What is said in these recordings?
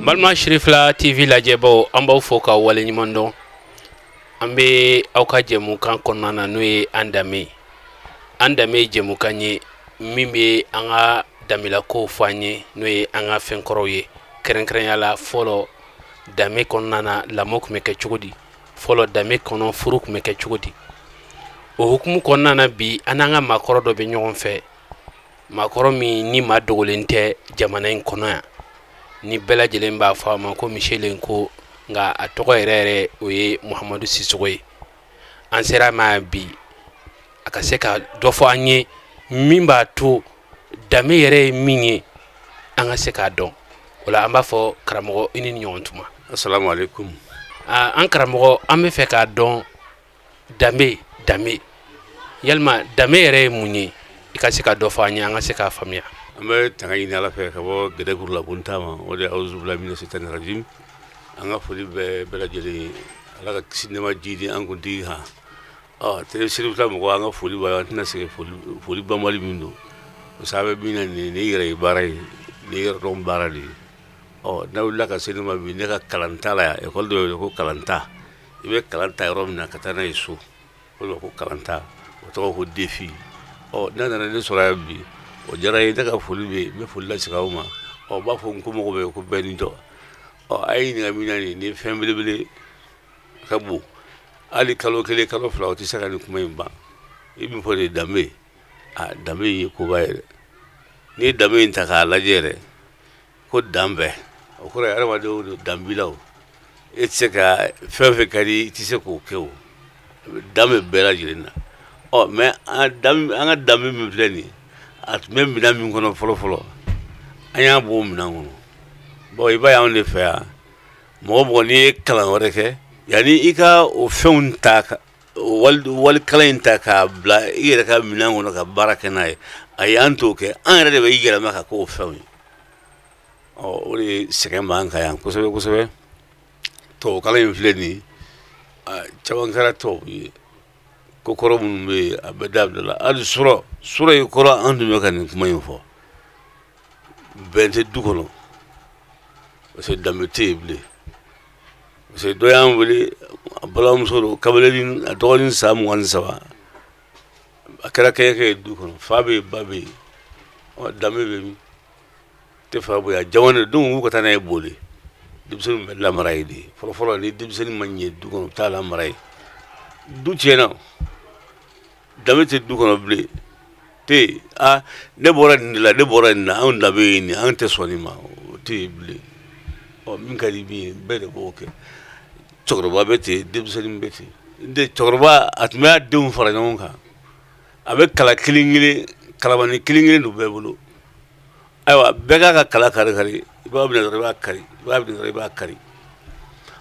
Balima Sirifila TV lajɛbaw, an b'aw fo ka waleɲuman dɔn. An bɛ aw ka jɛmukan kɔnɔna na, n'o ye An Danbe. An Danbe ye jɛmukan ye min bɛ an ka danbelakow fɔ an ye, n'o ye an ka fɛnkɔrɔw ye. Kɛrɛnkɛrɛnya la, fɔlɔ danbe kɔnɔna na, lamɔ tun bɛ kɛ cogo di? Fɔlɔ danbe kɔnɔ, furu tun bɛ kɛ cogo di? O hukumu kɔnɔna na, bi an n'an ka maakɔrɔ dɔ bɛ ɲɔgɔn fɛ, maakɔrɔ min ni maa dogolen tɛ jamana in kɔnɔ yan, ni bɛɛ lajɛlen b'a fɔ a ma ko Monsieur Lenko, nka a tɔgɔ yɛrɛ yɛrɛ, o ye Muhamadu Sisogo ye. An sera a ma bi a ka se ka dɔ fɔ an ye min b'a to danbe yɛrɛ ye min ye, an ka se k'a dɔn. O la, an b'a fɔ karamɔgɔ, i ni ɲɔgɔn tuma. Assalamu alaikum. An karamɔgɔ, an bɛ fɛ k'a dɔn danbe, danbe, yalima danbe yɛrɛ ye mun ye? I ka se ka dɔ fɔ an ye, an ka se k'a faamuya. An bɛ tanga ɲini Ala fɛ ka bɔ gɛrɛkuru la bonta ma, o de ye auzubilahi mina sitani rajim. An ka foli bɛ bɛɛ lajɛlen ye. Ala ka kisi nɛma jidi an kuntigi kan. Ɔ télé Sirifila mɔgɔw, an ka foli b'a, an tɛna sɛgɛn foli banbali min don, parce que a bɛ min na nin yɛrɛ ye baara ye, nin ye yɛrɛdɔn baara de ye. Ɔ n'a wulila ka se ne ma bi, ne ka kalanta la yan, école dɔ bɛ wele ko kalanta. I bɛ kalan ta yɔrɔ min na ka taa n'a ye so, o de ko kalanta, o tɔgɔ ko DEFI. Ɔ n'a nana ne sɔrɔ yan bi, o diyara n ye. Ne ka foli bɛ yen, n bɛ foli lase aw ma. Ɔ n b'a fɔ n komɔgɔw bɛ ko bɛɛ ni jɔ. Ɔ a ye ɲininka min na, nin ye fɛn belebele ka bon. Hali kalo 1, kalo 2, o tɛ se ka nin kuma in ban. I min fɔ de ye danbe. A danbe in ye koba ye dɛ. N'i ye danbe in ta k'a lajɛ yɛrɛ, ko danbɛ, o kɔrɔ ye adamadenw de danbilaw. E tɛ se ka fɛn fɛn ka di, i tɛ se k'o kɛ. O dan bɛ bɛɛ lajɛlen na. Ɔ mais an ka danbe min filɛ nin ye, a tun bɛ minɛn min kɔnɔ fɔlɔ fɔlɔ, an y'a bɔ o minɛn kɔnɔ. Bon, i b'a ye anw de fɛ yan, mɔgɔ mɔgɔ n'i ye kalan wɛrɛ kɛ, yanni i ka o fɛnw ta, wali kalan in ta k'a bila i yɛrɛ ka minɛn kɔnɔ ka baara kɛ n'a ye, ayi, an t'o kɛ. An yɛrɛ de bɛ i yɛlɛma ka k'o fɛnw ye. Ɔ o de ye sɛgɛn b'an kan yan kosɛbɛ kosɛbɛ. Tubabukalan in filɛ nin ye, caman kɛra tubabu ye. Ko kɔrɔ minnu bɛ yen, a bɛɛ dabila. Hali surɔ surɔ ye kɔrɔ, an tun bɛ ka nin kuma in fɔ. Bɛn tɛ du kɔnɔ parce que danbe tɛ yen bilen. Parce que dɔ y'an wele, a balimamuso don, kamalen, a dɔgɔnin san 23, a kɛra kɛɲɛkɛ ye du kɔnɔ. Fa bɛ yen, ba bɛ yen, ɔ danbe bɛ min tɛ fa bonya jamana denw k'u ka taa n'a ye boli. Denmisɛnninw bɛ lamara yen de. Fɔlɔ fɔlɔ, ni denmisɛnnin ma ɲɛ du kɔnɔ, u bɛ taa lamara yen. Du tiɲɛna, danbe tɛ du kɔnɔ bilen tɛ. A ne bɔra nin de la, ne bɔra nin na, anw danbe ye nin, an tɛ sɔn nin ma, o tɛ yen bilen. Ɔ min ka di min ye, bɛɛ de b'o kɛ. Cɛkɔrɔba bɛ ten, denmisɛnnin bɛ ten. N tɛ cɛkɔrɔba, a tun bɛ a denw fara ɲɔgɔn kan, a bɛ kala kelen kelen, kalamani kelen kelen don bɛɛ bolo. Ayiwa, bɛɛ k'a ka kala kari kari. I b'a minɛ dɔrɔn, i b'a kari, i b'a minɛ dɔrɔn, i b'a kari.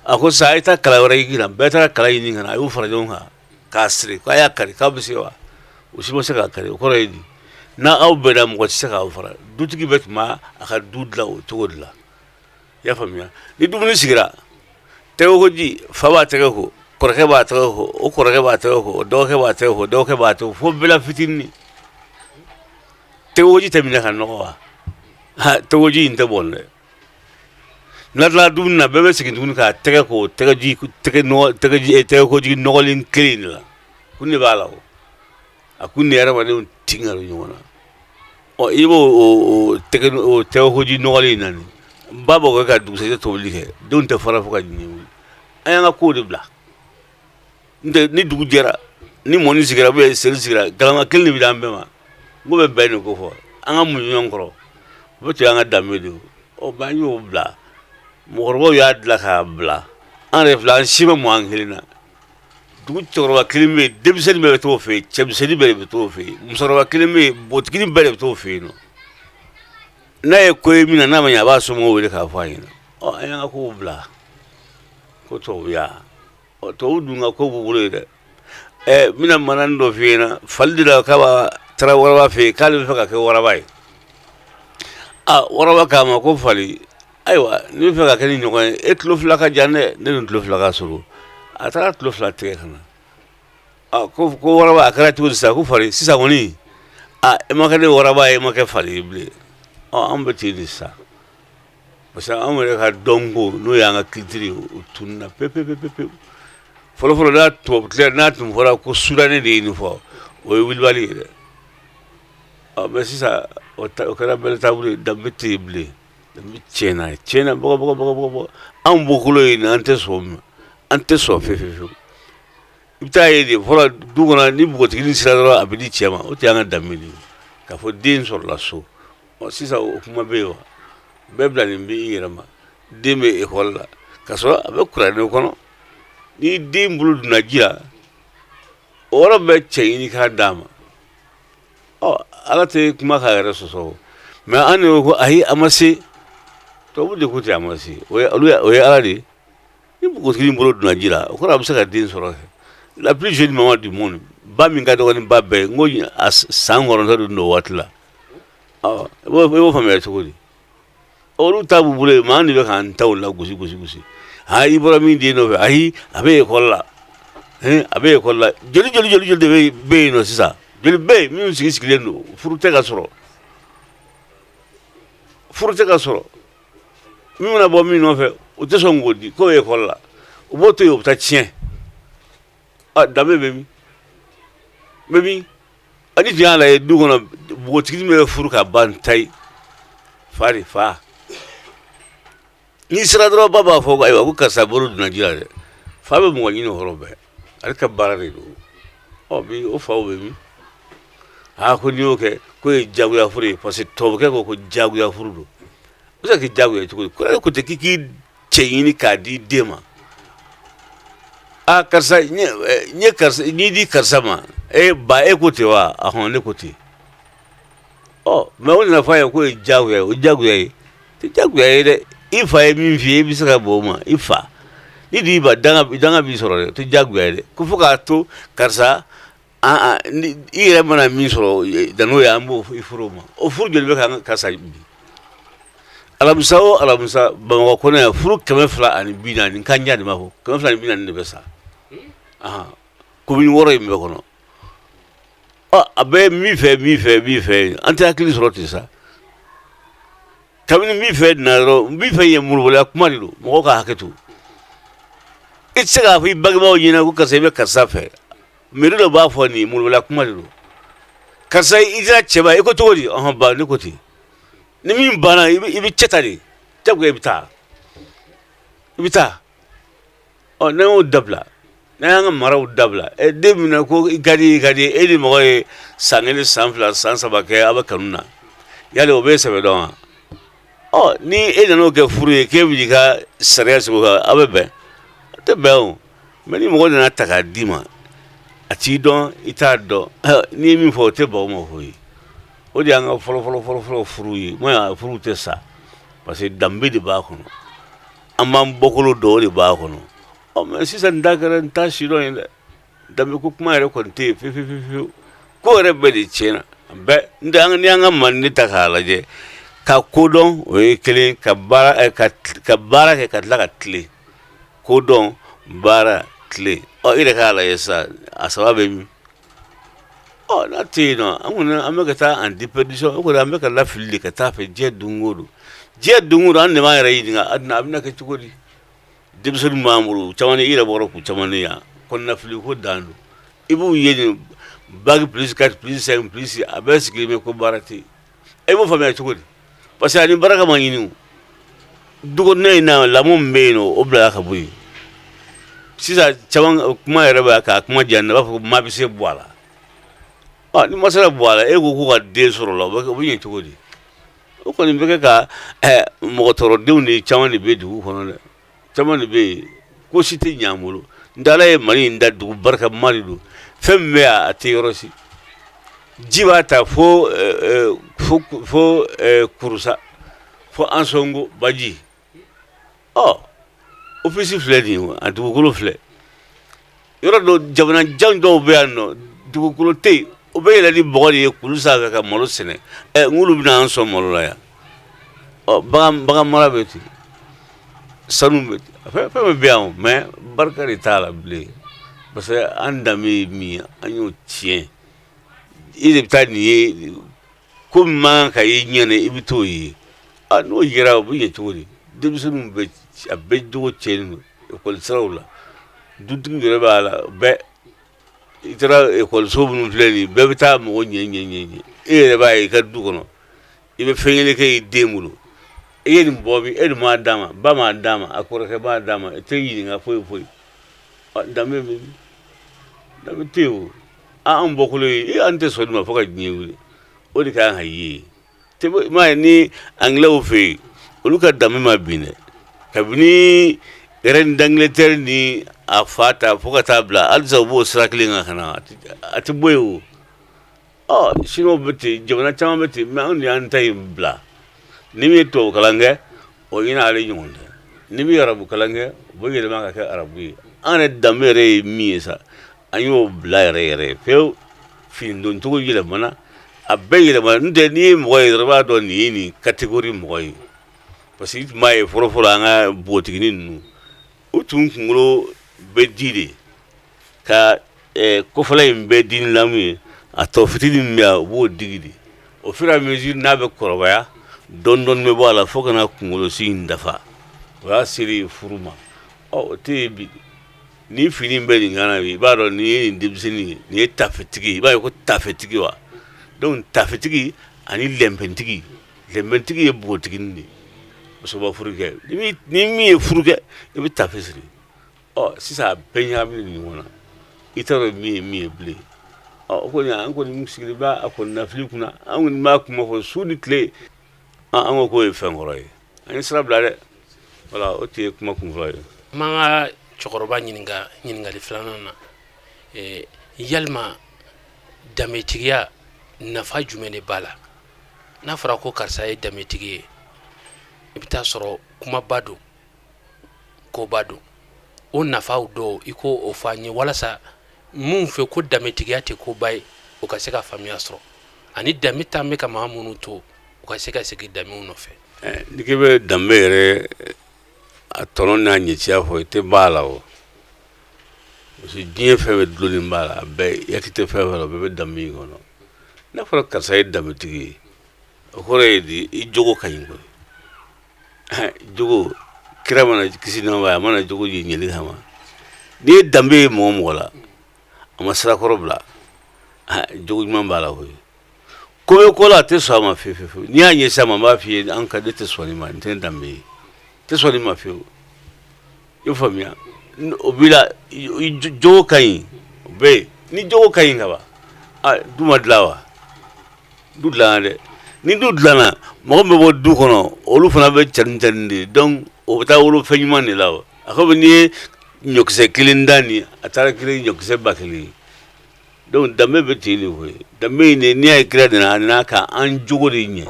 A ko sa, a ye taa kala wɛrɛ ɲini na. Bɛɛ taara kala ɲini ka na, a y'u fara ɲɔgɔn kan k'a siri k'a y'a kari k'a bɛ se wa? O si ma se k'a kari. O kɔrɔ ye di? N'a aw bɛnna, mɔgɔ tɛ se k'aw fara. Dutigi bɛɛ tun b'a a ka du dilan o cogo de la. I y'a faamuya? Ni dumuni sigira, tɛgɛkoji, fa b'a tɛgɛ ko, kɔrɔkɛ b'a tɛgɛ ko, o kɔrɔkɛ b'a tɛgɛ ko, o dɔgɔkɛ b'a tɛgɛ ko, dɔgɔkɛ b'a tɛgɛ ko, fo bɛɛ la fitinin. Tɛgɛkoji tɛ minɛ ka nɔgɔ wa? Ha, tɛgɛkoji in tɛ bɔn dɛ. N'a tilala dumuni na, bɛɛ bɛ segin tuguni k'a tɛgɛ ko tɛgɛji, tɛgɛ nɔgɔ, tɛgɛji, tɛgɛkoji nɔgɔlen kelen in de la. Kun de b'a la. O a kun de hadamadenw tin ka don ɲɔgɔn na. Ɔ i b'o o tɛgɛ, o tɛgɛkoji nɔgɔlen in na, nin ba b'o kɛ ka dugusɛjɛ tobili kɛ, denw tɛ fara fo ka ɲɛ wuli. An y'an ka kow de bila. N tɛ ni dugu jɛra, ni mɔni sigira ou seri sigira, galama kelen de bɛ d'an bɛɛ ma. N ko bɛ bɛn de ko fɔ, an ka muɲu ɲɔgɔn kɔrɔ, o bɛ to an ka danbe de ye. Ɔ an y'o bila, mɔgɔkɔrɔbaw y'a dilan k'a bila. An yɛrɛ filɛ, an si bɛ mɔ an kelen na. Dugu cɛkɔrɔba kelen bɛ yen, denmisɛnnin bɛɛ bɛ t'o fɛ yen, cɛmisɛnnin bɛɛ de bɛ t'o fɛ yen, musokɔrɔba kelen bɛ yen, npogotiginin bɛɛ de bɛ t'o fɛ yen nɔ. N'a ye ko ye min na, n'a ma ɲɛ, a b'a somɔgɔw wele k'a fɔ a ɲɛna. Ɔ an y'an ka kow bila ko tubabuya. Ɔ tubabu dun ka ko b'u bolo yen dɛ. Ɛ n bɛna manani dɔ f'i ɲɛna. Fali de la k'a b'a taara waraba fɛ yen, k'ale bɛ fɛ ka kɛ waraba ye. A waraba k'a ma ko fali, ayiwa, n'i bɛ fɛ ka kɛ ni ɲɔgɔn ye, e tulo 2 ka jan dɛ, ne dun tulo 2 ka surun. A taara tulo 2 tigɛ ka na. A ko waraba, a kɛra cogo di sisan? Ko fali, sisan kɔni, a e ma kɛ ne waraba ye, e ma kɛ fali ye bilen. Ɔ an bɛ ten de sisan. Parce que anw yɛrɛ ka dɔnko, n'o y'an ka culture ye, o tununna pewu pewu pewu pewu. Fɔlɔfɔlɔ, n'a tubabu tile, n'a tun fɔra ko soudanais de ye nin fɔ, o ye wulibali ye dɛ. Ɔ, mais sisan o kɛra bɛlɛ taabolo ye. Danbe tɛ yen bilen, danbe tiɲɛna, tiɲɛna bɔgɔ bɔgɔ bɔgɔ bɔgɔ. Anw bɔkolo ye nin, an tɛ sɔn o ma, an tɛ sɔn fewu fewu fewu. I bɛ taa ye de, fɔlɔ du kɔnɔ, ni npogotiginin sera dɔrɔn, a bɛ di cɛ ma. O tɛ an ka danbe de ye, k'a fɔ den sɔrɔla so. Ɔ, sisan o kuma bɛ yen wa? Bɛɛ bilalen bɛ i yɛrɛ ma. Den bɛ ekɔli la k'a sɔrɔ a bɛ kuranɛ kɔnɔ. Ni den bolo donna ji la, o yɔrɔ bɛ cɛ ɲini k'a d'a ma. Ɔ, Ala tɛ kuma k'a yɛrɛ sɔsɔ, mais an de ko ayi, a ma se. Tubabu de ko ten, a ma se. O ye olu, o ye Ala de ye. Ni npogotiginin bolo donna ji la, o kɔrɔ a bɛ se ka den sɔrɔ. La plus jeune maman du monde, ba min ka dɔgɔ ni ba bɛɛ ye, n ko a san 9 don o waati la. Ɔ, i b'o faamuya cogo di? Olu ta b'u bolo yen, maa de bɛ k'an taw la gosi gosi gosi. Ha, i bɔra min den nɔfɛ, ayi, a bɛ ekɔli la, a bɛ ekɔli la. Joli joli joli joli de bɛ yen nɔ sisan? Joli bɛ yen minnu sigi sigilen don, furu tɛ ka sɔrɔ, furu tɛ ka sɔrɔ. Min bɛna bɔ min nɔfɛ, o tɛ sɔn k'o di k'o ye ekɔli la, u b'o to yen, o bɛ taa tiɲɛ. A danbe bɛ min? Bɛ min? Ani tun y'a lajɛ du kɔnɔ, npogotigi min bɛ furu ka ban ta ye fa de fa. N'i sera dɔrɔn, ba b'a fɔ ayiwa, ko karisa bolo donna ji la dɛ. Fa bɛ mɔgɔ ɲini o yɔrɔ bɛɛ, ale ka baara de don. Ɔ, bi o faw bɛ min? Aa, ko n'i y'o kɛ, k'o ye jagoya furu ye, parce que tubabukɛ ko ko jagoya furu don. O bɛ se ka kɛ jagoya cogo di? Ko ko tɛ k'i k'i cɛ ɲini k'a di den ma. Aa, karisa, n ye karisa n'i di karisa ma, e ba, e ko ten wa? Ahɔn, ne ko ten. Ɔ, mais o nana fɔ a ye k'o ye jagoya ye. O jagoya ye tɛ jagoya ye dɛ. I fa ye min f'i ye, i bɛ se ka bɔ o ma. I fa ni d'i ba, danga danga b'i sɔrɔ dɛ. O tɛ jagoya ye dɛ. Ko fo k'a to karisa, i yɛrɛ mana min sɔrɔ dan n'o ye, an b'o i furu o ma. O furu joli bɛ ka karisa bi? Alamisa o alamisa, Bamakɔ kɔnɔ yan, furu 240, kan de b'a fɔ, 240 de bɛ sa commune 6 in bɛɛ kɔnɔ. Ɔ, a bɛ min fɛ, min fɛ, min fɛ, an tɛ hakili sɔrɔ ten sa. Kabini min fɛ na dɔrɔn, min fɛ ye molobaliya kuma de don. Mɔgɔw ka hakɛ to. I tɛ se k'a fɔ i bangebaaw ɲɛna ko karisa, i bɛ karisa fɛ. Miiri dɔ b'a fɔ nin molobaliya kuma de don. Karisa, i dira cɛba, i ko cogo di? Ɔhɔn, ba, ne ko ten. Ni min banna, i bɛ cɛ ta de, jagoya, i bɛ taa, i bɛ taa. Ɔ, n'an y'o dabila, n'an y'an ka maraw dabila, ɛ, den min na ko i ka di, i ka di, e ni mɔgɔ ye san 1, san 2, san 3 kɛ, aw bɛ kanu na, yali o bɛ sɛbɛ dɔn wa? Ɔ, ni e nan'o kɛ furu ye, k'e b'i ka sariya sigi o kan, aw bɛ bɛn? A tɛ bɛn o. Mais ni mɔgɔ nana ta k'a d'i ma, a t'i dɔn, i t'a dɔn, n'i ye min fɔ, o tɛ ban o ma foyi. O de y'an ka fɔlɔ fɔlɔ fɔlɔ fɔlɔ furu ye. Moi, furu tɛ sa, parce que danbe de b'a kɔnɔ, an b'an bɔkolo dɔn, o de b'a kɔnɔ. Ɔ, mais sisan n ta kɛra n ta si dɔn ye dɛ. Danbe ko kuma yɛrɛ kɔni tɛ yen fewu fewu fewu. Ko yɛrɛ bɛɛ de tiɲɛna bɛɛ. N tɛ an ni y'an ka Manden ta k'a lajɛ, ka kodɔn, o ye kelen, ka baara ka baara kɛ, ka tila ka tilen, kodɔn, baara, tilen. Ɔ, i yɛrɛ k'a lajɛ sisan, a saba bɛ min? Ɔ, n'a tɛ yen nɔ, an kɔni an bɛ ka taa en déperdition. O kɔni, an bɛ ka lafili de ka taa fɛ diɲɛ don o don, diɲɛ don o don. An de b'an yɛrɛ ɲininka, a bɛna kɛ cogo di? Denmisɛnnin b'an bolo caman, i yɛrɛ bɔra k'u caman yan, kɔnɔnafili ko dan don. I b'u ye nin bac plus 4 plus 5 plus, a bɛɛ sigilen bɛ ko baara tɛ yen. E b'o faamuya cogo di? Parce que ani baraka ma ɲini o du kɔnɔna in na, lamɔ min bɛ yen nɔ, o bilala ka bɔ yen sisan. Caman kuma yɛrɛ bɛ k'a kuma diya n na, b'a fɔ ko maa bɛ se bɔ a la. Ɔ, ni ma sera bɔ a la, e ko k'u ka den sɔrɔ la, o bɛ ɲɛ cogo di? O kɔni bɛ kɛ ka mɔgɔ tɔɔrɔdenw de caman de bɛ dugu kɔnɔ dɛ. Caman de bɛ yen, ko si tɛ ɲɛ an bolo. N tɛ Ala ye Mali in da, dugu barikama de don. Fɛn min bɛ yan, a tɛ yɔrɔ si. Ji b'a ta fo Kurusa, fo Ansɔngo baji. Ɔ, ofisi filɛ nin ye, a dugukolo filɛ. Yɔrɔ dɔ, jamana jan dɔw bɛ yan nɔ, dugukolo tɛ yen, o bɛ yɛlɛ ni bɔgɔ de ye kulu sanfɛ ka malo sɛnɛ. Ɛ, n'olu bɛna an sɔn malo la yan. Ɔ, bagan mara bɛ ten, sanu bɛ ten, fɛn fɛn bɛ yan, mais barika de t'a la bilen, parce que an danbe ye min ye, an y'o tiɲɛ. I de bɛ taa nin ye, ko min man kan ka ye ɲɛ na, i bɛ t'o ye. A n'o yera, o bɛ ɲɛ cogo di? Denmisɛnninw bɛ a bɛɛ jogo tiɲɛnen don ekɔli siraw la, dutigiw yɛrɛ b'a la bɛɛ. I taara ekɔliso minnu filɛ nin, bɛɛ bɛ taa mɔgɔ ɲɛ ɲɛ ɲɛ ɲɛ. E yɛrɛ b'a ye i ka du kɔnɔ, i bɛ fɛn kelen kɛ i den bolo, e ye nin bɔ min, e dun m'a d'a ma, ba m'a d'a ma, a kɔrɔkɛ b'a d'a ma, e tɛ ɲininka foyi foyi. Danbe bɛ min? Danbe tɛ yen o. An bɔkolo ye, an tɛ sɔn nin ma fo ka diɲɛ wuli. O de ka kan ka ye. M'a ye ni angilɛw fɛ yen, olu ka danbe ma bin dɛ. Kabini reine d'Angleterre ni a fa ta fo ka taa bila halisa, u b'o sira kelen kan ka na, a tɛ bɔ yen o. Ɔ siniwaw bɛ ten, jamana caman bɛ ten, mais anw de y'an ta in bila. Ni min ye tubabu kalan kɛ, o ɲinɛ ale ɲɔgɔn tɛ. Ni min ye arabu kalan kɛ, o bɛ yɛlɛma ka kɛ arabu ye. An yɛrɛ danbe yɛrɛ ye min ye sa, an y'o bila yɛrɛ yɛrɛ pewu. Fini doncogo yɛlɛmana, a bɛɛ yɛlɛmana. N'o tɛ, n'i ye mɔgɔ ye dɔrɔn, i b'a dɔn nin ye nin catégorie mɔgɔ ye, parce que i tun b'a ye fɔlɔ fɔlɔ, an ka npogotiginin ninnu, u tun kunkolo bɛ di de ka kɔfɛla in bɛɛ di ni lamu ye, a tɔ fitinin min bɛ yan, u b'o digi de. Au fur et à mesure n'a bɛ kɔrɔbaya, dɔɔni dɔɔni bɛ bɔ a la fo ka na kunkolosi in dafa. O y'a seri furu ma. Ɔ o tɛ yen bi. Ni fini bɛ nin kan na bi, i b'a dɔn nin ye nin denmisɛnnin ye, nin ye tafetigi ye. I b'a ye ko tafetigi wa. Donc tafetigi ani lɛnpɛntigi, lɛnpɛntigi ye npogotiginin de ye, muso ma furu kɛ. Ni min ye furu kɛ, i bɛ tafe siri. Ɔ sisan a bɛɛ ɲagaminen ɲɔgɔn na, i t'a dɔn min ye min ye bilen. Ɔ o kɔni, an kɔni sigilen b'a kɔnɔnafili kunna, an kɔni b'a kuma fɔ su ni tile. An ko k'o ye fɛn kɔrɔ ye, an ye sira bila dɛ. Voilà, o tun ye kuma kun fɔlɔ ye. N b'an ka cɛkɔrɔba ɲininka ɲininkali filanan na. Yalima danbetigiya nafa jumɛn de b'a la? N'a fɔra ko karisa ye danbetigi ye, i bɛ taa sɔrɔ kumaba don, koba don. O nafaw dɔw, i ko o fɔ an ye, walasa minnu fɛ ko danbetigiya tɛ koba ye, o ka se ka faamuya sɔrɔ, ani danbe tan bɛ ka maa minnu to, u ka se ka segin danbew nɔfɛ. N'i k'i bɛ danbe yɛrɛ a tɔnɔ n'a ɲɛciya fɔ, i tɛ ban a la o, parce que diɲɛ fɛn bɛɛ dulonnen b'a la. A bɛɛ, i hakili tɛ fɛn fɛn la, o bɛɛ bɛ danbe in kɔnɔ. N'a fɔra karisa ye danbetigi ye, o kɔrɔ ye di? I jogo ka ɲi koyi. Jogo, kira mana kisi nɛɛma b'a ye, a mana jogo ye ɲɛli kama. N'i ye danbe ye mɔgɔ mɔgɔ la, a ma sirakɔrɔ bila, jogo ɲuman b'a la koyi. Ko bɛ ko la, a tɛ sɔn a ma fiyewu fiyewu. N'i y'a ɲɛsin a ma, n b'a f'i ye, an ka ne tɛ sɔn nin ma, nin tɛ ne danbe ye, n tɛ sɔn nin ma fiyewu. I y'a faamuya? O b'i la, jogo ka ɲi, o bɛ yen. Ni jogo ka ɲi ka ban, a du ma dilan wa? Du dilanna dɛ. Ni du dilanna, mɔgɔ min bɛ bɔ du kɔnɔ, olu fana bɛ cɛnin cɛnin de ye. Donc o bɛ taa wolo fɛn ɲuman de la. O a komi n'i ye ɲɔkisɛ kelen dan nin, a taara kelen ɲɔkisɛ 1000 ye. Donc danbe bɛ ten de koyi. Danbe in de, n'i y'a ye kira nana, a nana ka an jogo de ɲɛ,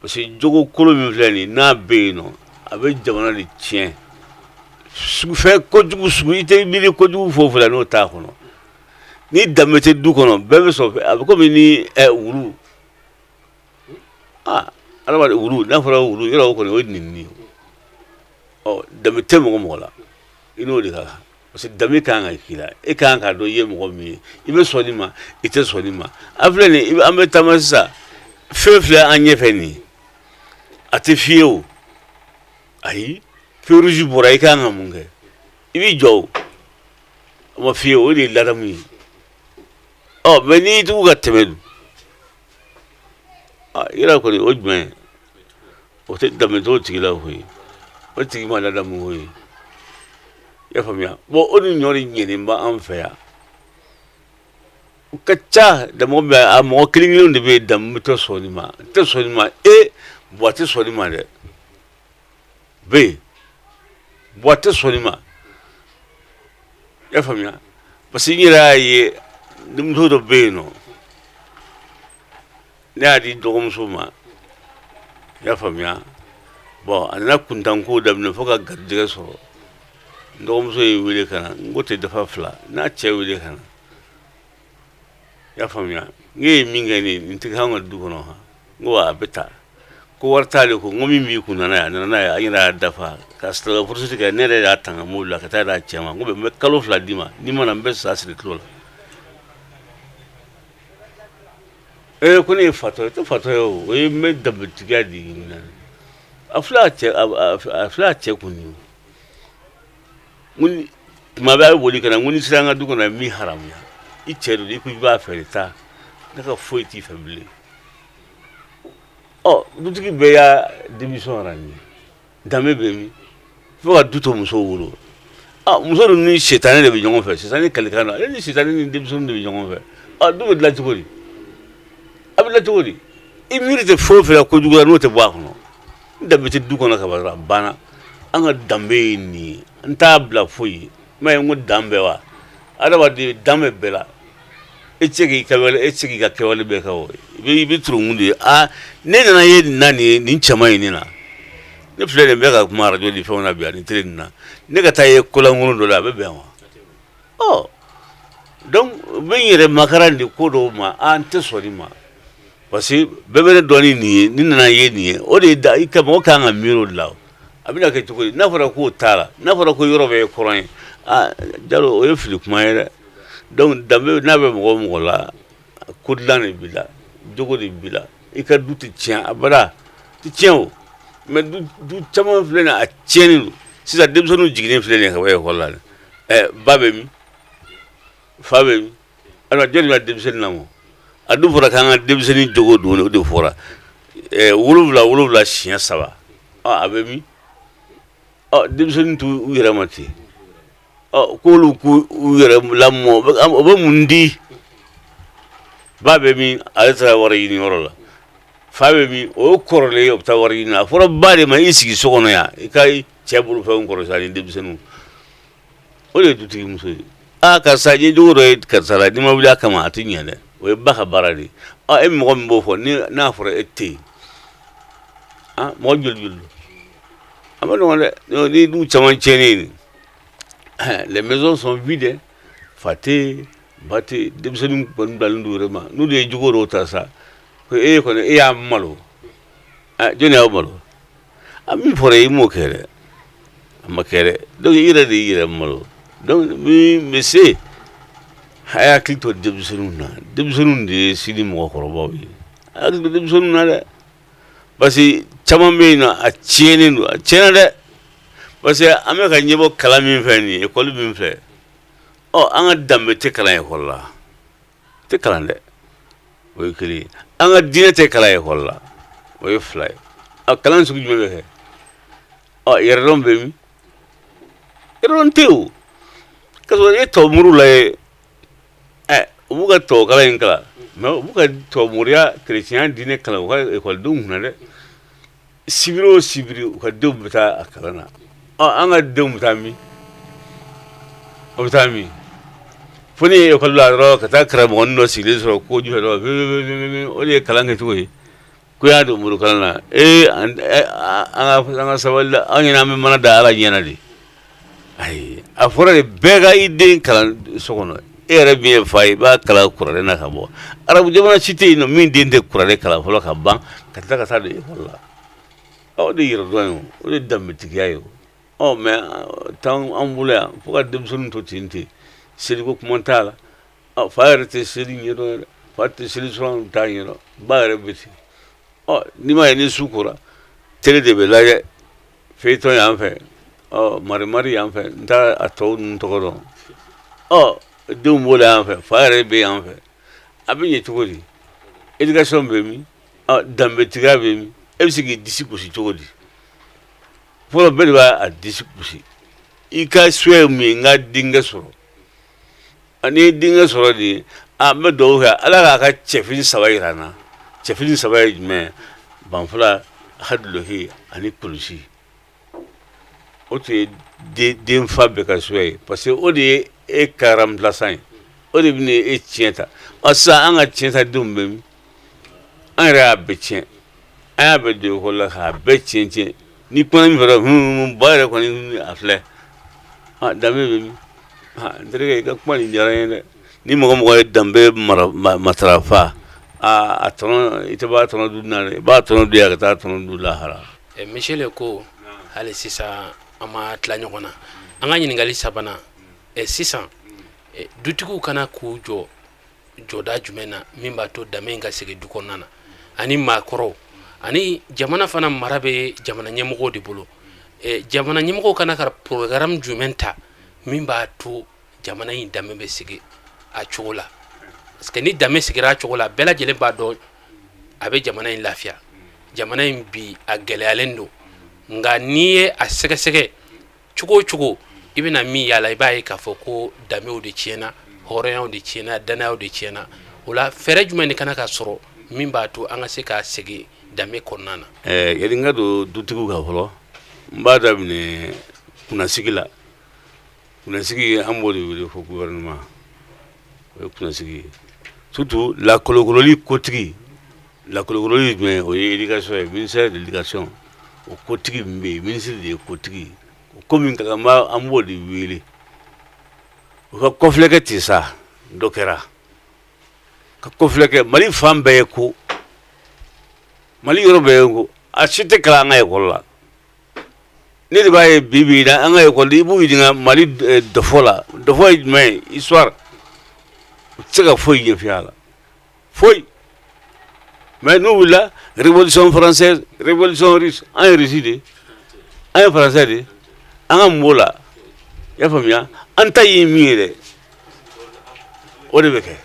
parce que jogo kolon min filɛ nin, n'a bɛ yen nɔ, a bɛ jamana de tiɲɛ. Fɛn kojugu sugu, i tɛ miiri kojugu foyi foyi la n'o t'a kɔnɔ. Ni danbe tɛ du kɔnɔ, bɛɛ bɛ sɔn. A bɛ komi ni wulu, aa adamaden wulu, n'a fɔra wulu yɔrɔ, o kɔni o ye nɛnini ye. Ɔ danbe tɛ mɔgɔ mɔgɔ la, i n'o de ka kan, parce que danbe ka kan ka k'i la. E ka kan k'a dɔn i ye mɔgɔ min ye, i bɛ sɔn nin ma, i tɛ sɔn nin ma. A filɛ nin, an bɛ taama sisan, fɛn filɛ an ɲɛfɛ nin, a tɛ f'i ye o. Ayi, feu rouge bɔra, i ka kan ka mun kɛ? I b'i jɔ. O o ma f'i ye, o de ye ladamu ye. Ɔ mais n'i tugu ka tɛmɛ dun, yɔrɔ kɔni o jumɛn ye? O tɛ danbe t'o tigi la koyi, o tigi ma ladamu koyi. I y'a faamuya? Bon, o ni ɲɔ de ɲɛnen b'an fɛ yan, o ka ca. Mɔgɔ bɛ a mɔgɔ kelen kelen de bɛ yen, danbe tɛ sɔn nin ma, tɛ sɔn nin ma. E bon, a tɛ sɔn nin ma dɛ, bɛ yen. Bon, a tɛ sɔn nin ma. I y'a faamuya? Parce que n yɛrɛ y'a ye, denmuso dɔ bɛ yen nɔ, ne y'a di dɔgɔmuso ma. I y'a faamuya? Bon, a nana kuntanko daminɛ fo ka garijɛgɛ sɔrɔ. N dɔgɔmuso ye n wele ka na, n ko tɛ dafa fila n'a cɛ wele ka na. I y'a faamuya? N ye min kɛ nin, nin tɛ kɛ anw ka du kɔnɔ han. N ko a bɛ taa, ko wari t'ale kun. N ko min b'i kun, nana ye, a nana n'a ye, an yɛrɛ y'a dafa ka silamɛ furusi kɛ. Ne yɛrɛ y'a ta n ka mobili la ka taa d'a cɛ ma. N ko n bɛ kalo 2 d'i ma, n'i ma na, n bɛ sa siri tulo la. Ee, ko ne ye fatɔ ye. Tɛ fatɔ ye o, o ye n bɛ danbetigiya de ɲini na. A filɛ a cɛ a filɛ a cɛ kun nin ye. Tuma bɛɛ a bɛ boli ka na, n ko n'i sera an ka du kɔnɔ min haramuya i cɛ don, i ko i b'a fɛ de, taa, ne ka foyi t'i fɛ bilen. Ɔ, dutigi bɛɛ y'a démission yɛrɛ nin ye, danbe bɛ min fo ka du to musow bolo. Ah, muso ninnu ni sitanɛ de bɛ ɲɔgɔn fɛ, sitanɛ kalikan don, ale ni sitanɛ ni denmisɛnninw de bɛ ɲɔgɔn fɛ. Ah, du bɛ dilan cogo di? A bɛ dilan cogo di? I miiri tɛ fɛn o fɛn la kojugu la, n'o tɛ bɔ a kɔnɔ. Ni danbe tɛ du kɔnɔ ka ban dɔrɔn, a banna. An ka danbe ye nin ye, n t'a bila foyi ye. N m'a ye n ko dan bɛɛ wa, adamaden dan bɛ bɛɛ la. E tɛ se k'i kɛwale, e tɛ se k'i ka kɛwale bɛɛ kɛ o. I bɛ turunkun de ye. Aa, ne nana ye nin na, nin ye nin cɛman ye nin na. Ne filɛ nin bɛ ka kuma arajo ni fɛnw na bi ani télé nin na. Ne ka taa ye kolankolon dɔ la, a bɛ bɛn wa? Ɔ, donc n bɛ n yɛrɛ makara nin ko dɔw ma. Aa, n tɛ sɔn nin ma, parce que bɛɛ bɛ ne dɔn ni nin ye. Ni nana ye nin ye, o de ye da i ka mɔgɔ kan ka miiri o de la. A bɛna kɛ cogo di n'a fɔra k'o t'a la, n'a fɔra ko yɔrɔ bɛɛ ye kɔrɔn ye? Aa, Jalo, o ye fili kuma ye dɛ. Donc danbe n'a bɛ mɔgɔ o mɔgɔ la, ko dilan de b'i la, jogo de b'i la, i ka du tɛ tiɲɛ abada, tɛ tiɲɛ o. Mais du caman filɛ nin ye, a tiɲɛnen don sisan. Denmisɛnninw jiginnen filɛ nin ye ka bɔ ekɔli la, ɛ, ba bɛ min, fa bɛ min? Ayiwa, jɔnni bɛ denmisɛnnin lamɔ? A dun fɔra k'an ka denmisɛnnin jogo don, o de fɔra 7 7 siɲɛ 3. A bɛ min? Ɔ, denmisɛnnin t'u yɛrɛ ma ten. Ɔ, k'olu k'u yɛrɛ lamɔ, o bɛ mun di? Ba bɛ min? Ale taara wari ɲini yɔrɔ la. Fa bɛ min? O ye kɔrɔlen ye, o bɛ taa wari ɲini. A fɔra ba de ma, i sigi so kɔnɔ yan, i ka cɛ bolofɛnw kɔrɔsi ani denmisɛnninw. O de ye dutigi muso ye. Aa, karisa ye jogo dɔ ye karisa la, n'i ma wuli a kama, a tɛ ɲɛ dɛ. O ye ba ka baara de ye. Ɔ, e mɔgɔ min b'o fɔ, ni n'a fɔra e tɛ yen, aa, mɔgɔ joli joli don? A ma nɔgɔn dɛ. Ni du caman tiɲɛnen ye, les maisons sont vides, fa tɛ yen, ba tɛ yen, denmisɛnninw kɔni bilalen don u yɛrɛ ma. N'olu ye jogo dɔw ta sa, ko e kɔni e y'a malo, jɔnni y'aw malo? A min fɔra i m'o kɛ dɛ, a ma kɛ dɛ. Donc i yɛrɛ de y'i yɛrɛ malo. Donc min bɛ se, a y'a hakili to denmisɛnninw na. Denmisɛnninw de ye sini mɔgɔkɔrɔbaw ye. A y'a hakili to denmisɛnninw na dɛ, parce que caman bɛ yen nɔ, a tiɲɛnen don, a tiɲɛna dɛ. Parce que an bɛ ka ɲɛbɔ kalan min fɛ nin ye, ekɔli min fɛ, ɔ, an ka danbe tɛ kalan ekɔli la, tɛ kalan dɛ. O ye kelen ye. An ka diinɛ tɛ kalan ekɔli la, o ye fila ye. A kalan sugu jumɛn bɛ kɛ? Ɔ, yɛrɛdɔn bɛ min? Yɛrɛdɔn tɛ o. Ka sɔrɔ i ye tubabumoriw lajɛ, ɛ, u b'u ka tubabukalan in kalan, mais u b'u ka tubabumoriya, kerecɛnya diinɛ kalan u ka ekɔlidenw kunna dɛ. Sibiri o sibiri, u ka denw bɛ taa a kalan na. Ɔ, an ka denw bɛ taa min? O bɛ taa min? Fo ni ye ekɔli la dɔrɔn, ka taa karamɔgɔnin dɔ sigilen sɔrɔ ko jumɛn dɔrɔn, o de ye kalan kɛcogo ye. Ko y'a don morikalan na. Ee, an ka sabali la. Anw ɲɛna an bɛ mana da Ala ɲɛna de. Ayi, a fɔra de bɛɛ ka i den kalan so kɔnɔ. E yɛrɛ min ye fa ye, i b'a kalan kuranɛ na ka bɔ. Arabu jamana si tɛ yen nɔ min den tɛ kuranɛ kalan fɔlɔ ka ban ka tila ka taa don ekɔli la. O de ye yɛrɛdɔn ye, o de ye danbetigiya ye. Ɔ, mais t'an an bolo yan, fo ka denmisɛnninw to ten ten, seliko kuma t'a la. Ɔ, fa yɛrɛ tɛ seli ɲɛdɔn yɛrɛ, fa tɛ seli sɔrɔ t'a ɲɛdɔn, ba yɛrɛ bɛ ten. Ɔ, n'i m'a ye, ni su kora, télé de bɛ lajɛ, feuilleton yan fɛ, ɔ, marimari yan fɛ, n t'a a tɔw ninnu tɔgɔ dɔn. Ɔ, denw b'o la yan fɛ, fa yɛrɛ bɛ yan fɛ, a bɛ ɲɛ cogo di? Éducation bɛ min? Ɔ, danbetigiya bɛ min? E bɛ se k'i disi gosi cogo di? Fɔlɔ, bɛɛ de b'a disi gosi. I ka souhait ye mun ye? N ka denkɛ sɔrɔ. Ani ye denkɛ sɔrɔ de ye, a n bɛ dugawu kɛ Ala k'a ka cɛfini saba yira n na. Cɛfini saba ye jumɛn ye? Banfula, a ka duloki ani kulusi. O tun ye denfa bɛɛ ka souhait ye, parce que o de ye e ka remplaçant ye, o de bɛna e tiɲɛ ta. Ɔ, sisan an ka tiɲɛ ta denw bɛ min? An yɛrɛ y'a bɛɛ tiɲɛ, an y'a bɛɛ don ekɔli la k'a bɛɛ tiɲɛ tiɲɛ. Ni kuma min fɔra, ba yɛrɛ kɔni a filɛ, danbe bɛ min? N terikɛ, i ka kuma nin diyara n ye dɛ. Ni mɔgɔ mɔgɔ ye danbe mara matarafa, a tɔnɔ i tɛ b'a tɔnɔ dun na dɛ, i b'a tɔnɔ dun yan ka taa tɔnɔ dun lahara. Monsieur le ko hali sisan an ma tila ɲɔgɔn na. An ka ɲininkali sabanan, sisan dutigiw kana k'u jɔ jɔda jumɛn na min b'a to danbe in ka segin du kɔnɔna na, ani maakɔrɔw Ani jamana fana mara bɛ jamana ɲɛmɔgɔw de bolo. Jamana ɲɛmɔgɔw kana ka programme jumɛn ta min b'a to jamana in danbe bɛ sigi a cogo la? Parce que ni danbe sigira a cogo la, bɛɛ lajɛlen b'a dɔn a bɛ jamana in lafiya. Jamana in bi, a gɛlɛyalen don, nka n'i ye a sɛgɛsɛgɛ cogo o cogo, i bɛna min y'a la, i b'a ye k'a fɔ ko danbew de tiɲɛna, hɔrɔnyaw de tiɲɛna, dannayaw de tiɲɛna. O la, fɛɛrɛ jumɛn de kana ka sɔrɔ min b'a to an ka se ka segin danbe kɔnɔna na? Yanni n ka don dutigiw kan fɔlɔ, n b'a daminɛ kunnasigi la. Kunnasigi, an b'o de wele fo gouvernement. O ye kunnasigi ye, surtout lakolokololi kotigi. Lakolokololi ye jumɛn ye? O ye éducation ye, ministère de l'éducation. O kotigi min bɛ yen, ministre de ye kotigi ye. O ko min ka kan, an b'o de wele u ka kɔfilɛ kɛ ten sa. Dɔ kɛra ka kɔfilɛ kɛ Mali fan bɛɛ ye, ko Mali yɔrɔ bɛɛ ye, ko a si tɛ kalan an ka ekɔli la. Ne de b'a ye bi bi in na, an ka ekɔli, i b'u ɲininka Mali dɔfɔ la. Dɔfɔ ye jumɛn ye? Histoire. U tɛ se ka foyi ɲɛf'i a la, foyi. Mais n'u wulila, révolution française, révolution russe, an ye russe de ye, an ye français de ye, an ka mun b'o la? I y'a faamuya? An ta ye min ye dɛ, o de bɛ kɛ.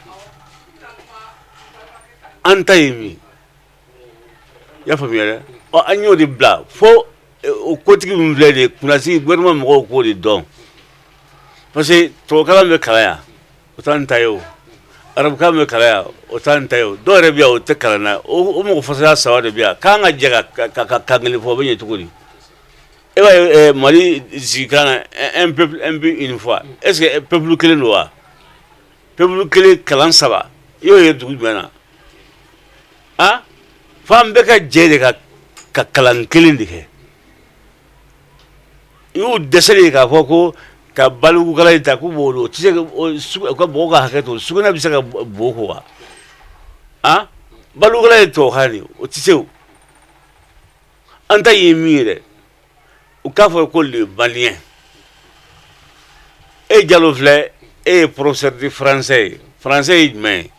An ta ye min, i y'a faamuya dɛ. Ɔ, an y'o de bila fo o kotigi min filɛ nin ye, kunnasigi, gouvernement mɔgɔw k'o de dɔn, parce que tubabukalan bɛ kalan yan, o t'an ta ye. O arabukan bɛ kalan yan, o t'an ta ye. O dɔw yɛrɛ bɛ yan, o tɛ kalan na. O mɔgɔ fasaya saba de bɛ yan k'an ka jɛ ka kan kelen fɔ, o bɛ ɲɛ cogo di? E b'a ye Mali sigikan na, un peuple, un but, une foi. Est ce que peuple kelen don wa? Peuple kelen, kalan saba, i y'o ye dugu jumɛn na? A f'an bɛɛ ka jɛ de ka kalan kelen de kɛ. I y'u dɛsɛ de k'a fɔ ko ka balikukalan in ta k'u b'o o tɛ se ka mɔgɔw ka hakɛ to. Sugunɛ bɛ se ka bo ko wa? A balikukalan ye tubabukan de ye, o tɛ se. O an ta ye min ye dɛ, u k'a fɔ ko le malien. E Jalo filɛ, e ye professeur de français ye. Français ye jumɛn ye?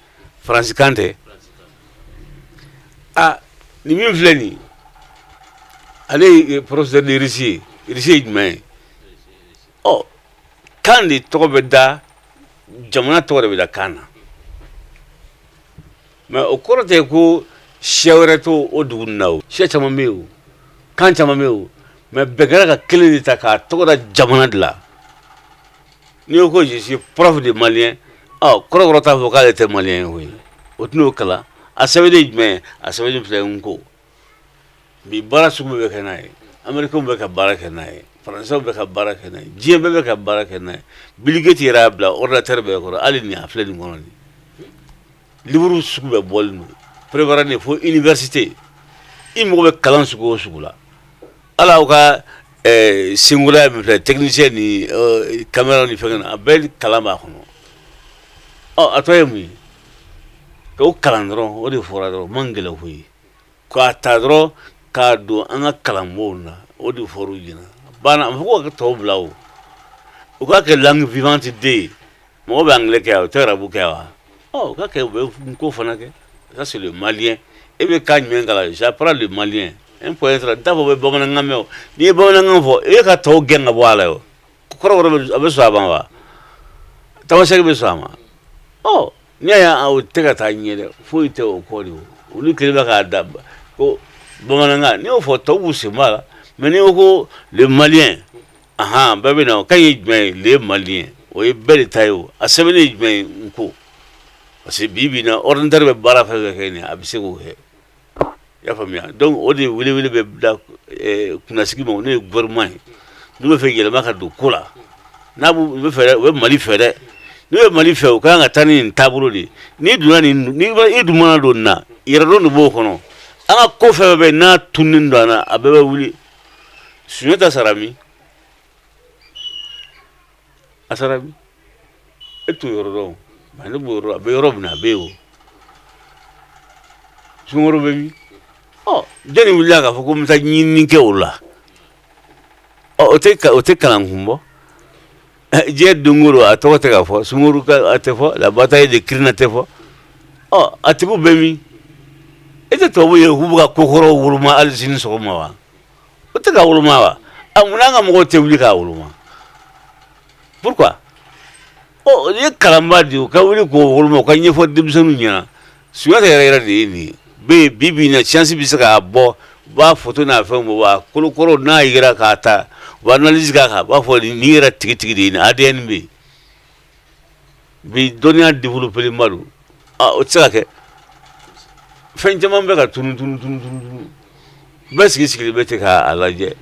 Faransikan tɛ. A nin min filɛ nin, ale ye professeur de russe ye. Russe ye jumɛn ye? Ɔ, kan de tɔgɔ bɛ da, jamana tɔgɔ de bɛ da kan na. Mais o kɔrɔ tɛ ko siya wɛrɛ t'o o dugu na. O siya caman bɛ yen, o kan caman bɛ yen o, mais bɛɛ kɛra ka kelen de ta k'a tɔgɔ da jamana de la. N'i ko ko je suis prof de malien, ɔ, kɔrɔkɔrɔ t'a fɔ k'ale tɛ malien ye koyi. O tɛn'o kalan. A sɛbɛnni ye jumɛn ye? A sɛbɛnni filɛ, n ko bi baara sugu bɛɛ bɛ kɛ n'a ye. Américains bɛ ka baara kɛ n'a ye, Français bɛ ka baara kɛ n'a ye, diɲɛ bɛɛ bɛ ka baara kɛ n'a ye. Bill Gates yɛrɛ y'a bila ordinateur bɛɛ kɔrɔ. Hali nin a filɛ nin kɔnɔ, nin livre sugu bɛɛ bɔlen don, préparé nin fo université. I mago bɛ kalan sugu o sugu la, hali aw ka senkola min filɛ, technicien ni caméra ni fɛngɛ, a bɛɛ kalan b'a kɔnɔ. Ɔ, a tɔ ye mun ye? K'o kalan dɔrɔn, o de fɔra dɔrɔn. Man gɛlɛn koyi, k'a ta dɔrɔn k'a don an ka kalanbonw na, o de fɔr'u ɲɛna, banna. A ma fɔ ko ka tɔw bila o, u k'a kɛ langue vivante de ye. Mɔgɔ bɛ anglais kɛ yan, o tɛ arabu kɛ wa? Ɔ, u ka kɛ, u bɛ ko fana kɛ. Ça, c'est le malien. E bɛ kan jumɛn kalan? J'apprends le malien, un point trait. N t'a fɔ bɛ bamanankan mɛn o. N'i ye bamanankan fɔ, e ka tɔw gɛn ka bɔ a la. O kɔrɔbɔrɔ bɛ, a bɛ sɔn a ma wa? Tamasɛki bɛ sɔn a ma? Ɔ, n'i y'a ye o tɛ ka taa ɲɛ dɛ, foyi tɛ o kɔ de. O olu kelen bɛ k'a da ko bamanankan. N'i y'o fɔ, tɔw b'u sen bɔ a la. Mais n'i ko ko le malien, ahan, bɛɛ bɛ na. O kan ye jumɛn ye? Le malien, o ye bɛɛ de ta ye. O a sɛbɛnni ye jumɛn ye? N ko parce que bi bi in na, ordinateur bɛ baara fɛn fɛn kɛ nin, a bɛ se k'o kɛ. I y'a faamuya? Donc o de welewele bɛ bila kunnasigi ma, n'o ye gouvernement ye. N'u bɛ fɛ yɛlɛma ka don ko la, n'a b'u bɛ fɛ, u bɛ Mali fɛ dɛ. N'u bɛ Mali fɛ, u ka kan ka taa ni nin taabolo de ye. N'i donna nin, ni i dun mana don nin na, yɛrɛdɔn de b'o kɔnɔ. An ka ko fɛn fɛn bɛ yen n'a tununnen don an na, a bɛɛ bɛ wuli. Sunjata sara min? A sara min? E t'o yɔrɔ dɔn, mais ne b'o yɔrɔ. A bɛ yɔrɔ min na, a bɛ yen. O Sumaworo bɛ min? Ɔ, jɔnni wulila k'a fɔ ko n bɛ taa ɲinini kɛ o la? Ɔ, o tɛ kalan kun bɔ. Diɲɛ don o don, a tɔgɔ tɛ ka fɔ. Sumaworo ka a tɛ fɔ, la bataille de Kirina tɛ fɔ. Ɔ, a tigiw bɛ min? E tɛ tubabu ye k'u bɛ ka kokɔrɔw woloma hali sini sɔgɔma wa? O tɛ ka woloma wa? A munna an ka mɔgɔw tɛ wuli k'a woloma? Pourquoi? Ɔ, nin ye kalanba de ye, u ka wuli k'o woloma, u ka ɲɛfɔ denmisɛnninw ɲɛna. Sunjata yɛrɛ yɛrɛ de ye nin ye. Bɛ bi bi in na, science bɛ se k'a bɔ, u b'a photo n'a fɛnw bɔ, a kolokɔrɔw n'a yera k'a ta, u b'a analyse k'a kan, u b'a fɔ nin yɛrɛ tigitigi de ye nin, ADN bɛ yen. Bi dɔnniya développé ba don, o tɛ se ka kɛ. Fɛn caman bɛ ka tunu tunu tunu tunu tunu, bɛɛ sigi sigilen bɛ ten k'a lajɛ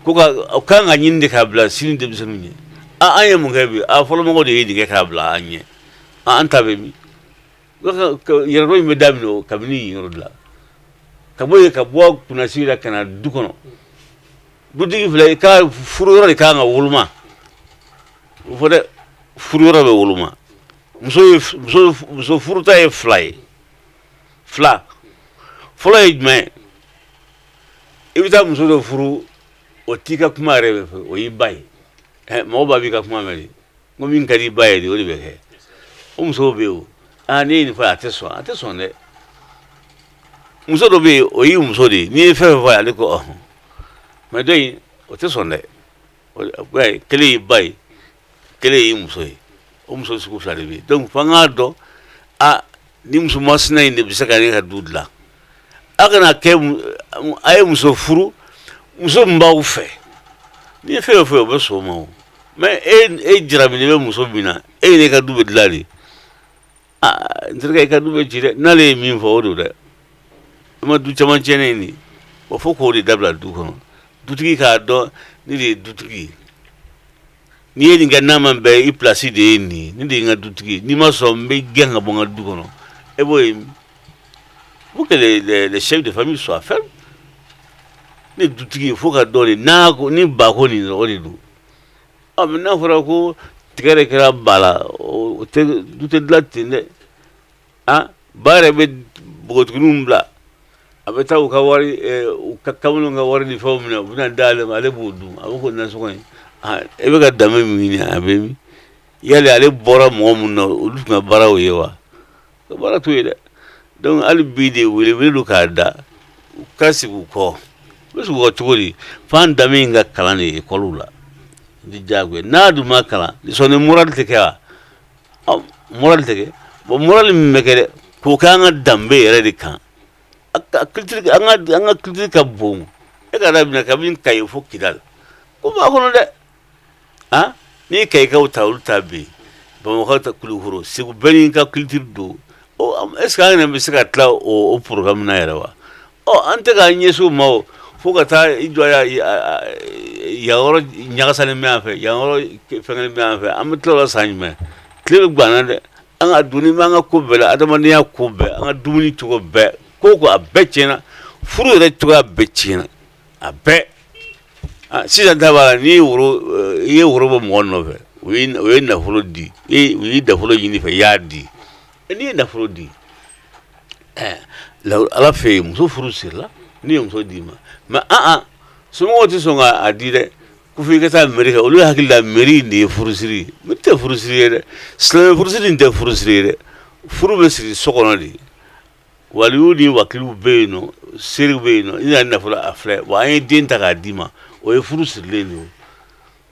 ko ka o kan ka ɲini de k'a bila sini denmisɛnninw ɲɛ. An ye mun kɛ bi? A fɔlɔmɔgɔw de ye nin kɛ k'a bila an ɲɛ. An ta bɛ min? Yɛrɛdɔn in bɛ daminɛ o kabini yen yɔrɔ de la, ka bɔ yen, ka bɔ kunnasigi la ka na du kɔnɔ. Dutigi filɛ, i ka furu yɔrɔ de kan ka woloma. O fɔ dɛ, furu yɔrɔ bɛ woloma. Muso ye muso furuta ye fila ye. Fila fɔlɔ ye jumɛn ye? I bɛ taa muso dɔ furu, o t'i ka kuma yɛrɛ bɛ fɛ, o y'i ba ye. Mɔgɔ ba b'i ka kuma mɛn de, ko min ka di i ba ye de, o de bɛ kɛ. O musow bɛ yen o. Aa, n'i ye nin fɔ, a tɛ sɔn, a tɛ sɔn dɛ. Muso dɔ bɛ yen, o y'i muso de ye, n'i ye fɛn fɛn fɔ a ye, ale ko ɔhɔn. Mais dɔ in, o tɛ sɔn dɛ. Kelen y'i ba ye, kelen y'i muso ye. O muso sugu fila de bɛ yen. Donc f'an k'a dɔn, a ni muso masina in de bɛ se ka ne ka du dilan. A kana kɛ a ye muso furu, muso min b'aw fɛ, n'i ye fɛn o fɛn, o bɛ sɔn o ma. O mais e jarabinen bɛ muso min na, e ne ka du bɛ dilan de. Aa, n terikɛ, i ka du bɛ ci dɛ. N'ale ye min fɔ, o don dɛ. I ma du caman tiɲɛnen ye nin o, fo k'o de dabila du kɔnɔ. Dutigi k'a dɔn, ne de ye dutigi ye. N'i ye nin kɛ n'a ma bɛn, i place de ye nin ye. Ne de ye n ka dutigi ye. N'i ma sɔn, n bɛ gɛn ka bɔ n ka du kɔnɔ. E b'o ye. Faut que les chefs de famille soient fermes. Ne dutigi ye, fo ka dɔn de n'a ko ni ba ko nin, o de don. Ɔ, mais n'a fɔra ko tigɛ de kɛra ba la, o tɛ du tɛ dilan ten dɛ. Ah, ba yɛrɛ bɛ npogotigininw bila, a bɛ taa u ka wari, u ka kamalenw ka wari ni fɛnw minɛ, u bɛna d'ale ma, ale b'o dun, a bɛ k'o nasɔngɔ ye. Ah, e bɛ ka danbe min ɲini, a bɛ min? Yali ale bɔra mɔgɔ min na, olu tun ka baara o ye wa? Ka baara t'o ye dɛ. Donc hali bi de, wele don k'a da, u ka segin u kɔ. U bɛ segin u kɔ cogo di? F'an danbe in ka kalan de ekɔliw la di, diyagoya. N'a dun ma kalan, sɔnni morale tɛ kɛ wa? Morale tɛ kɛ. Bon, morale min bɛ kɛ dɛ, k'o kɛ an ka danbe yɛrɛ de kan. Culture, an ka culture ka bon. E ka daminɛ kabini Kayi fo Kidali, ko b'a kɔnɔ dɛ. Ah, n'i ye Kayikaw ta, olu ta bɛ yen, Bamakɔ ta, Kulukoro, Segu, bɛɛ n'i ka culture don. Est ce que an yɛrɛ bɛ se ka tila o programme na yɛrɛ wa? Ɔ, an tɛ k'an ɲɛsin o ma o, fo ka taa i jɔ yan yɔrɔ ɲagasalen bɛ yan fɛ, yan yɔrɔ fɛngɛlen bɛ yan fɛ. An bɛ tila o la san jumɛn? Tile bɛ ganna dɛ. An ka doni bɛ an ka ko bɛɛ la, adamadenya ko bɛɛ, an ka dumuni cogo bɛɛ, ko ko a bɛɛ tiɲɛna, furu yɛrɛ cogoya bɛɛ tiɲɛna, a bɛɛ. Sisan ta b'a la, n'i ye woro, i ye woro bɔ mɔgɔ nɔfɛ, o ye nafolo di, u ye nafolo ɲini fɛ, i y'a di. N'i ye nafolo di, Ala fɛ yen, muso furu sirila n'i ye muso d'i ma. Mais an somɔgɔw tɛ sɔn k'a di dɛ, ko fo i ka taa mairie kɛ. Olu hakili la, mairie de ye furusiri ye. Mairie tɛ furusiri ye dɛ. Silamɛ furusiri in tɛ furusiri ye dɛ. Furu bɛ siri so kɔnɔ de. Waliyu ni wakiliw bɛ yen nɔ, seerew bɛ yen nɔ. I nana nafolo, a filɛ wa, an ye den ta k'a d'i ma, o ye furu sirilen de ye.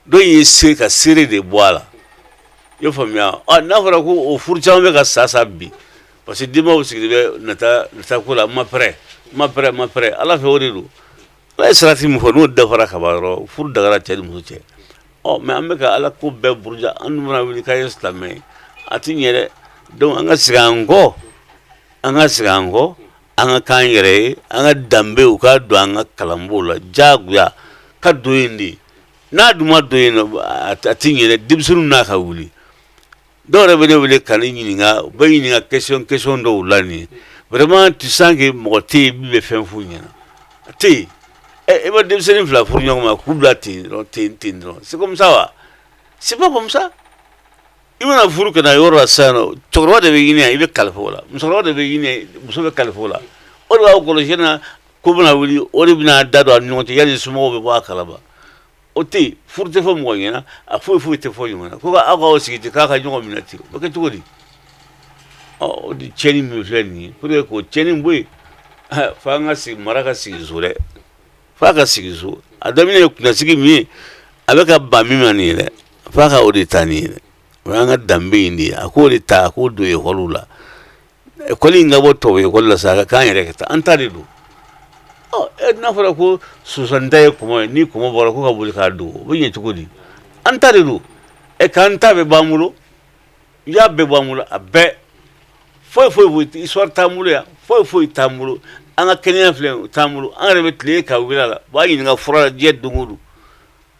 Dɔ in ye se ka seere de bɔ a la, i y'a faamuya? Ɔ, n'a fɔra ko o furu caman bɛ ka sa sa bi, parce que denbaw sigilen bɛ nata nata ko la, ma pɛrɛ, ma pɛrɛ, ma pɛrɛ. Ala fɛ, o de don. Ala ye sarati min fɔ, n'o dafara ka ban dɔrɔn, furu dagara cɛ ni muso cɛ. Ɔ, mais an bɛ ka Ala ko bɛɛ buruja. An dun mana wuli k'an ye silamɛ ye, a ti ɲɛ dɛ. Donc an ka segin an kɔ, an ka segin an kɔ, an ka k'an yɛrɛ ye, an ka danbew ka don an ka kalanbonw la, diyagoya ka don yen de. N'a dun ma don yen nɔ, a ti ɲɛ dɛ. Denmisɛnninw n'a ka wuli, dɔw yɛrɛ bɛ ne wele ka ne ɲininka, u bɛ ɲininka question dɔw la nin ye. Vraiment, tu sens que mɔgɔ tɛ yen min bɛ fɛn f'u ɲɛna, a tɛ yen. Ɛ, e ma denmisɛnnin fila furu ɲɔgɔn ma k'u bila ten dɔrɔn, ten ten dɔrɔn, c'est comme ça wa? C'est pas comme ça. I mana furu ka na yɔrɔ la sisan nɔ, cɛkɔrɔba de bɛ ɲini yan, i bɛ kalifa o la, musokɔrɔba de bɛ ɲini yan, muso bɛ kalifa o la. O de b'aw kɔlɔsi na, ko bɛna wuli, o de bɛna da don a ni ɲɔgɔn cɛ yanni somɔgɔw bɛ bɔ a kalama. O tɛ yen. Furu tɛ fɔ mɔgɔ ɲɛna, a foyi foyi tɛ fɔ ɲɔgɔn na, ko aw k'aw sigi ten, k'a ka ɲɔgɔn minɛ ten, o bɛ kɛ cogo di? Ɔ, o de tiɲɛni min filɛ nin ye, pour que k'o tiɲɛni bɔ yen. Fo an ka sigi, mara ka sigi so dɛ, f'a ka sigi so. A daminɛ ye kunnasigi min ye, a bɛ ka ban min ma nin ye dɛ, f'a ka o de ta nin ye dɛ. O y'an ka danbe in de ye. A k'o de ta, a k'o don ekɔliw la. Ekɔli in ka bɔ tubabu ekɔli la sa, a ka k'an yɛrɛ ka taa, an ta de don. Ɔ, n'a fɔra ko sonsan ta ye kɔmɔ ye, ni kɔmɔ bɔra ko ka boli k'a don, o bɛ ɲɛ cogo di? An ta de don. Ɛ, k'an ta bɛɛ b'an bolo, i y'a bɛɛ b'an bolo, a bɛɛ, foyi foyi foyi. Histoire t'an bolo yan, foyi foyi t'an bolo. An ka kɛnɛya filɛ, o t'an bolo. An yɛrɛ bɛ tile ka wuli a la, b'a ɲininka fura la diɲɛ don o don,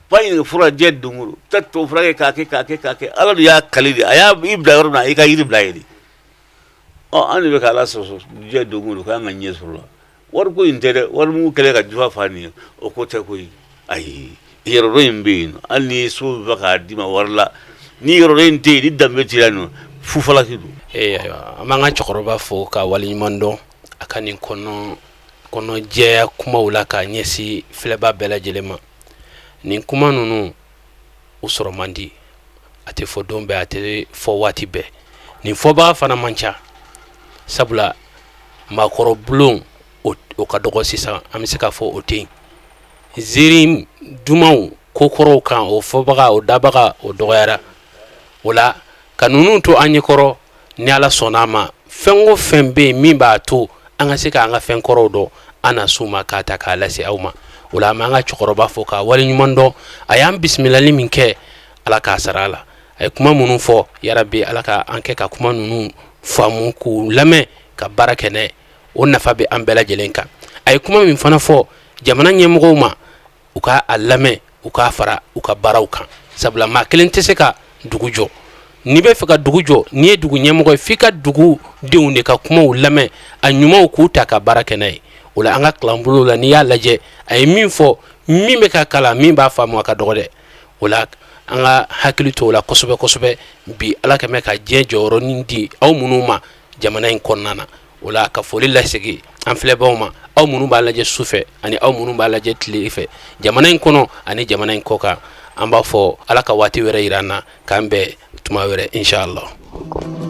b'a ɲininka fura la diɲɛ don o don. Taa tubabu fura kɛ, k'a kɛ, k'a kɛ, k'a kɛ. Ala de y'a kali de, a y'a i bila yɔrɔ min na, i ka yiri bila yen de. Ɔ, an de bɛ ka Ala sɔsɔ diɲɛ don o don k'an ka ɲɛ sɔrɔ la. Wariko in tɛ dɛ, warimugu kɛlen ka jufa fa nin ye, o ko tɛ koyi. Ayi, yɛrɛdɔn in bɛ yen. Hali ni ye so bɛ k'a d'i ma wari la, ni yɛrɛdɔn in tɛ yen, ni danbe t'i la nɔ, fufalaki don. Ee ayiwa, an b'an ka cɛkɔrɔba fo ka waleɲuman dɔn a ka nin kɔnɔjɛya kumaw la k'a ɲɛsin filɛbaa bɛɛ lajɛlen ma. Nin kuma ninnu, u sɔrɔ man di, a tɛ fɔ don bɛɛ, a tɛ fɔ waati bɛɛ. Nin fɔbaga fana man ca, sabula maakɔrɔ bulon o ka dɔgɔ sisan, an bɛ se k'a fɔ o tɛ yen. Ziiri dumanw kokɔrɔw kan, o fɔbaga, o dabaga, o dɔgɔyara. O la ka ninnu to an ɲɛkɔrɔ, ni Ala sɔnna a ma, fɛn o fɛn bɛ yen min b'a to an ka se k'an ka fɛn kɔrɔw dɔn, an na s'u ma k'a ta k'a lase aw ma. O la an b'an ka cɛkɔrɔba fo k'a waleɲuman dɔn. A y'an bisimilali min kɛ, Ala k'a sara a la. A ye kuma minnu fɔ, yarabi Ala ka an kɛ ka kuma ninnu faamu, k'u lamɛn, ka baara kɛ n'a ye. O nafa bɛ an bɛɛ lajɛlen kan. A ye kuma min fana fɔ jamana ɲɛmɔgɔw ma, u ka a lamɛn, u k'a fara u ka baaraw kan, sabula maa kelen tɛ se ka dugu jɔ. N'i bɛ fɛ ka dugu jɔ, n'i ye dugu ɲɛmɔgɔ ye, f'i ka dugu denw de ka kumaw lamɛn, a ɲumanw k'u ta ka baara kɛ n'a ye. O la an ka kalanbolo la, n'i y'a lajɛ, a ye min fɔ, min bɛ ka kalan, min b'a faamu, a ka dɔgɔ dɛ. O la an ka hakili to o la kosɛbɛ kosɛbɛ. Bi Ala kɛmɛ ka diɲɛ jɔyɔrɔnin di aw minnu ma jamana in kɔnɔna na. O la ka foli lasegin an filɛbaaw ma, aw minnu b'a lajɛ su fɛ ani aw minnu b'a lajɛ tile fɛ, jamana in kɔnɔ ani jamana in kɔkan, an b'a fɔ Ala ka waati wɛrɛ yira an na, k'an bɛn tuma wɛrɛ, inshallah.